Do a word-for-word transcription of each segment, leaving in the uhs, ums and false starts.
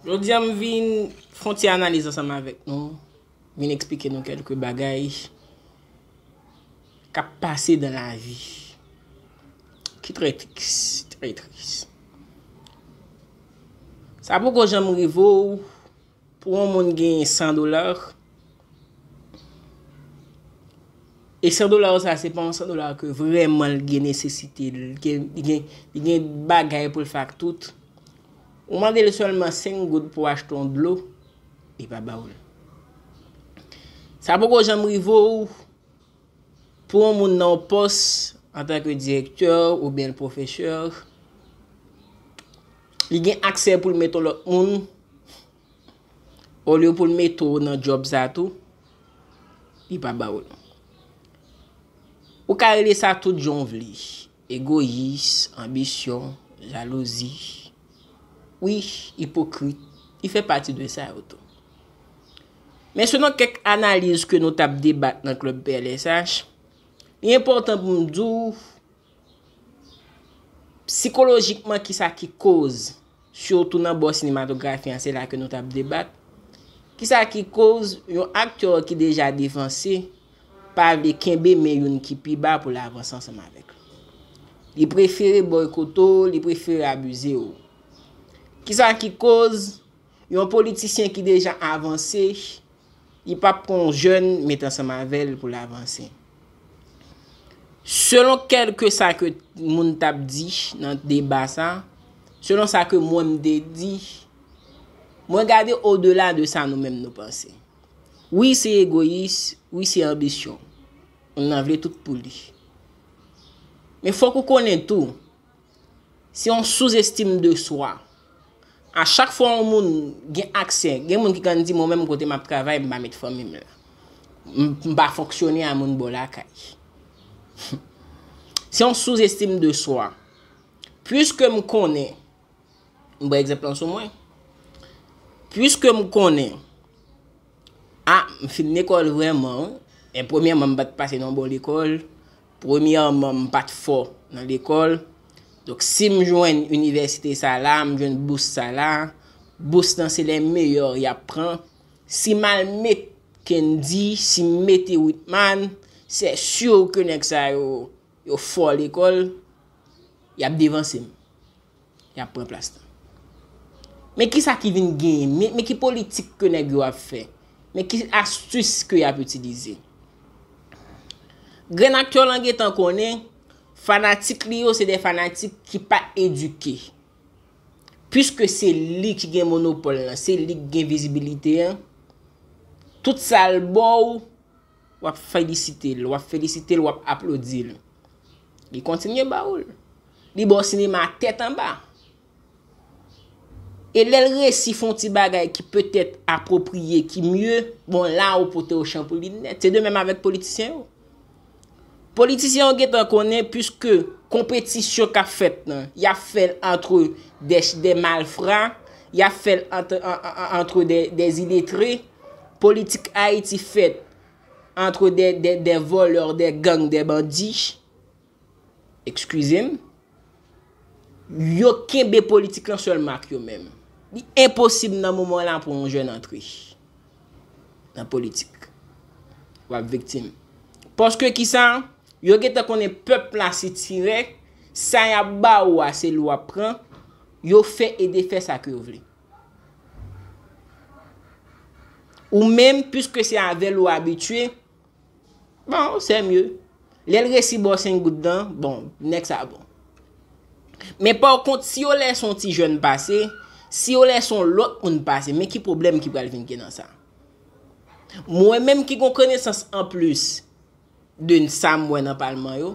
Jodi a, m vin fè yon ti analiz ansanm avèk nou, vin eksplike nou kèlke bagay k ap pase nan lavi, ki trè tris, trè tris. Sa poko janm rive w pou yon moun genyen san dola, e san dola sa, se pa yon san dola ke vrèman l gen nesesite, li gen, li gen, li gen bagay pou l fè ak tout. Ou mande l sèlman senk goud pou achte yon dlo, li pa ba w l. Sa poko janm rive w pou yon moun nan yon pòs antanke direktè oubyen pwofesè, li gen aksè pou l mete yon lòt moun, olye pou l mete w nan djòb sa tou, li pa ba w l. Ou ka rele sa tout jan w vle. Egoyis, anbisyon, jalouzi. Wi, ipokrit, li fè pati de sa yo tou. Men selon kèk analiz ke nou t ap debat nan klèb P L S H, li enpòtan pou m di w, sikolojikman, kisa ki koz, sitou nan bò sinematografi an, se la ke nou t ap debat, kisa ki koz yon aktè ki deja devanse pa vle kenbe men youn ki pi ba pou l avanse ansanm avèk li. Li prefere bòykote w, li prefere abize w. Kisa ki koz yon politisyen ki deja avanse, li p ap pran yon jèn met ansanm avè l pou l avanse? Selon kèlke sa ke moun t ap di nan deba sa, selon sa ke mwen m te di, mwen gade odela de sa nou menm nou panse. Wi, se egoyis, wi, se anbisyon. Moun nan vle tout pou li. Men fòk ou konnen tou, se yon sous-estime de soi. A chak fwa yon moun gen aksè, gen moun ki konn di, "Mwen menm kote m ap travay, m pa met fanmi m la. M, m pa fonksyone a moun bò lakay." Se yon sous-estime de soi. Puiske m konnen, m pran egzanp lan sou mwen. Puiske m konnen, a, m fin lekòl vrèman, wi. Men premyèman, m pa t pase nan yon bon lekòl. Premyèman, m pa t fò nan lekòl. Donk, si m jwenn inivèsite sa la, m jwenn bous sa la, bous nan se les meilleurs y ap pran. Si m al met Kendy, si m mete Whitman, c'est sûr que nèg sa yo, yo fò lekòl, y ap devanse m. Y ap pran plas lan. Men kisa ki vin genyen? Men, men ki politik ke nèg yo ap fè? Men ki astis ke y ap itilize? Grenn aktè lan gentan konnen, fanatik li yo se de fanatik ki pa edike. Piske se li ki gen monopòl lan, se li ki gen vizibilite an, tout sa l ba w, w ap felisite l, w ap felisite l, w ap aplodi l. Li kontinye ba w l. Li ba w sinema tèt anba. E lè l resi fè yon ti bagay ki petèt apwopriye, ki mye, bon, la ou pote w chan pou li nèt. Se de menm avèk politisyen yo. Politisyen yo gentan konnen, piske konpetisyon k ap fèt lan, y ap fè l antre de, de malfra, y ap fè l antre, an, an, an, antre de, de iletre. Politik Ayiti fèt antre de, de, de vòlè, de gang, de bandi. Eskize m. Yo kenbe politik lan sèlman ak yo menm. Li enposib nan moman la pou yon jèn antre nan politik. W ap viktim. Paske kisa? Yo gentan konnen pèp la sitirè, sa y ap ba ou a, se li w ap pran, yo fè e defè sa ke yo vle. Ou menm, piske se avè l ou abitye, bon, c'est mieux. Lè l resi ba w senk goud lan, bon, nèg sa bon. Men pa kont, si yo lèse yon ti jèn pase, si yo lèse yon lòt moun pase, men ki pwoblèm ki pral vin gen nan sa? Mwen menm ki gon konesans anplis de sa m wè nan palman yo,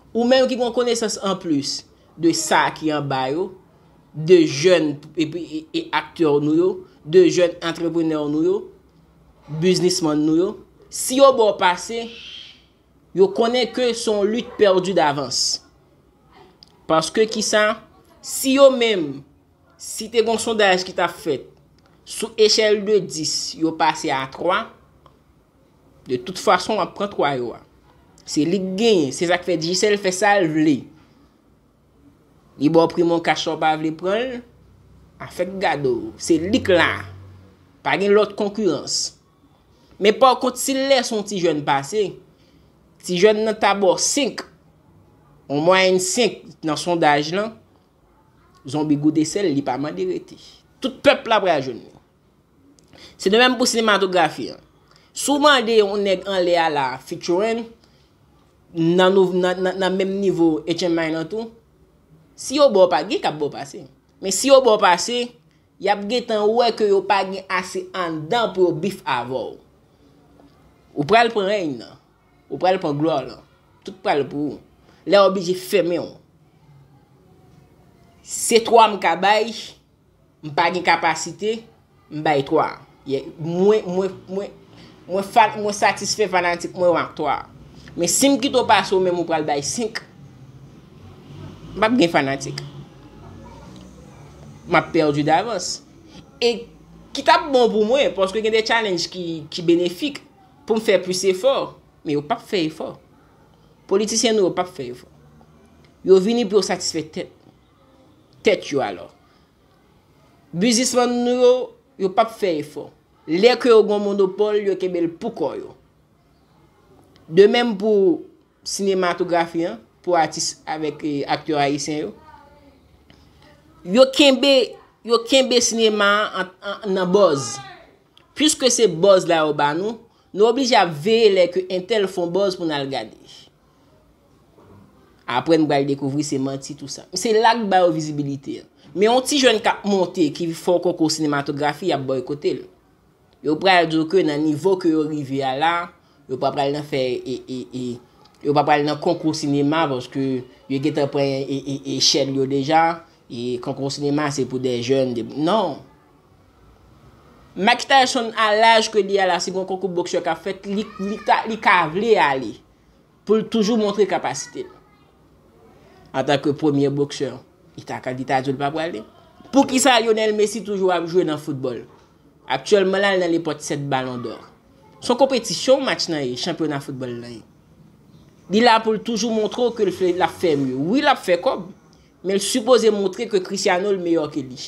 ou menm ki gon konesans anplis de sa ki anba yo, de jèn epi e, e aktè nou yo, de jèn antreprenè nou yo, biznismann nou yo, si yo ba w pase, yo konnen ke se yon lit pèdi davans. Paske kisa? Si yo menm, si te gon sondaj ki t ap fèt, sou echèl de dis, yo pase a twa, de tout fason, w ap pran twa yo a. Se li k genyen. Se sa k fè Digicel fè sa l vle. Li ba w pri mon kach sa w pa vle pran l. Fèk gade w, se li k la. Pa gen lòt konkirans. Men pa kont, si l lèse yon ti jèn pase, ti jèn nan ta ba w senk, yon mwayèn senk nan sondaj lan, zonbi goute sèl, li pa mande rete. Tout pèp la pral jwenn li. Se de menm pou sinematografi an. Si w mande yon nèg anlè a la featuring, nan, nou, nan, nan, nan menm nivo H M I nan tou, si yo ba w pa, gen k ap ba w pase. Men si yo ba w pase, y ap gentan wè ke yo pa gen ase anndan pou yo beef avè w. Ou pral pran rèy nan. Ou pral pran glwa lan. Tout pral pou ou. Lè w oblije fèmen w. Se twa m ka bay, m pa gen kapasite, m bay twa. Ye, mwen, mwen, mwen, mwen fa-, mwen satisfè fanatik mwen yo ak twa. Men si m kite w pase w menm ou pral bay senk, m p ap gen fanatik. M ap pèdi davans. E ki t ap bon pou mwen, paske gen de challenge ki, ki benefik pou m fè plis efò, men yo p ap fè efò. Politisyen nou yo p ap fè efò. Yo vini pou yo satisfè tèt, tèt yo alò. Biznismann nou yo, yo p ap fè efò. Lè ke yo gen monopòl, yo kenbe l pou kò yo. De menm pou sinematografi an, pou atis avèk, eh, aktè ayisyen yo. Yo kenbe, yo kenbe sinema an, an, nan buzz. Piske se buzz la yo ba nou, nou oblije ap veye lè ke entèl fon buzz pou n al gade. Apre n pral dekouvri se manti tou sa. Se la k ba yo vizibilite an. Men yon ti jèn k ap monte, ki fè yon konkou sinematografi, y ap bòykote l. Yo pral di w ke nan nivo ke yo rive a la, yo pa pral nan fè, e, e, e, yo pa pral nan konkou sinema paske yo gentan pran e, e, e, echèl yo deja, e konkou sinema se pou de jèn, de, non. Mike Tyson a laj ke li a la, si gon konkou boksè k ap fèt, li, li, ta, li ka vle ale. Pou l toujou montre kapasite l. Antanke premye boksè, li ta ka, li ta di w l pa prale. Poukisa Lionel Messi toujou ap jwe nan foutbòl? Aktyèlman la, l nan lepòt sèt Balon dò. Se yon konpetisyon match lan ye, chanpyona foutbòl lan ye. Li la pou l toujou montre w ke l fè, l ap fè mye. Wi, l ap fè kòb, men l sipoze montre ke Cristiano l meyè ke li.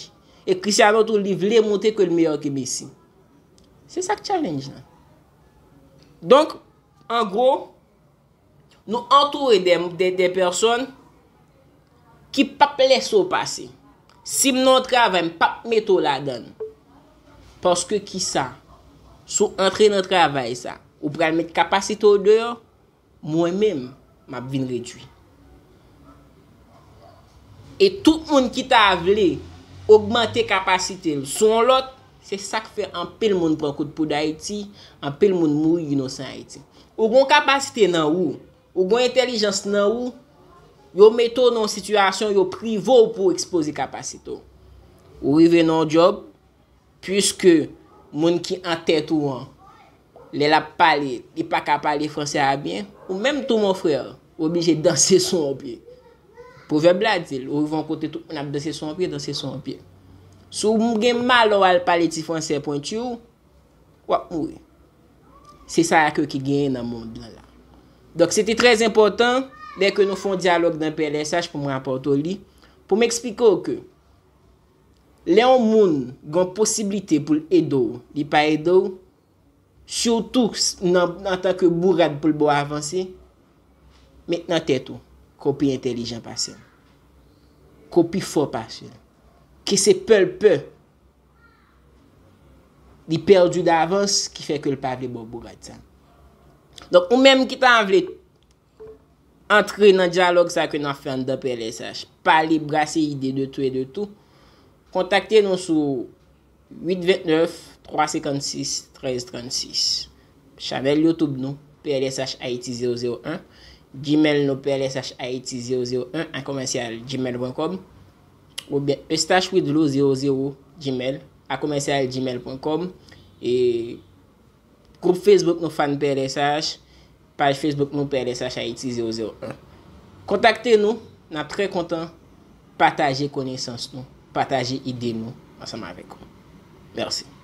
E Cristiano tou, li vle montre ke l meyè ke Messi. Se sa k challenge lan. Donk, an gwo, nou antoure de, de, de pèsòn ki p ap lese w pase. Si m nan yon travay, m p ap mete w ladan l. Paske kisa? Si w antre nan travay sa, ou pral met kapasite w deyò, mwen menm, m ap vin redui. E tout moun ki ta vle ogmante kapasite l sou yon lòt, se sa k fè anpil moun pran kout poud Ayiti, anpil moun mouri inosan Ayiti. Ou gon kapasite nan ou, ou gon entèlijans nan ou, yo mete w nan yon sitiyasyon, yo prive w pou w ekspoze kapasite w. Ou rive nan yon djòb, piske moun ki an tèt ou an, lè l ap pale, li pa ka pale fransè a byen, ou menm tou, mon frè, ou oblije danse sou yon pye. Pwovèb la di l, ou rive yon kote, tout moun ap danse sou yon pye, danse sou yon pye. Si w gen malè w al pale ti fransè pwenti w, w ap mouri. Se sa a ke ki genyen nan mond lan la. Donk, se te trè enpòtan, lè ke nou fè yon dyalòg nan P L S H pou mwen rapòte w li, pou m eksplike w ke lè yon moun gen posiblite pou l ede w, li pa ede w, sitou s-, nan, antanke bourad pou l ba w avanse, met nan tèt ou ke w pi entèlijan pase l, ke w pi fò pase l, ke se pè l pè li pèdi davans ki fè ke l pa vle ba w bourad sa. Donk, ou menm ki ta vle antre nan dyalòg sa ke n ap fè anndan P L S H, pale, brase ide de tou e de tou, kontakte nou sou uit vennèf, twa senkannsis, trèz trannsis. Chanèl YouTube nou, P L S H Haiti zewo zewo en. Gmail nou, P L S H Haiti zewo zewo en a komèsyal gmail pwen kòm. Oubyen Eustache Widlo zewo zewo gmail a komèsyal gmail pwen kòm. E gwoup Facebook nou, Fan P L S H, paj Facebook nou, P L S H Haiti zewo zewo en. Kontakte nou, n ap trè kontan pataje konesans nou, pataje ide nou ansanm avèk ou. Mèsi.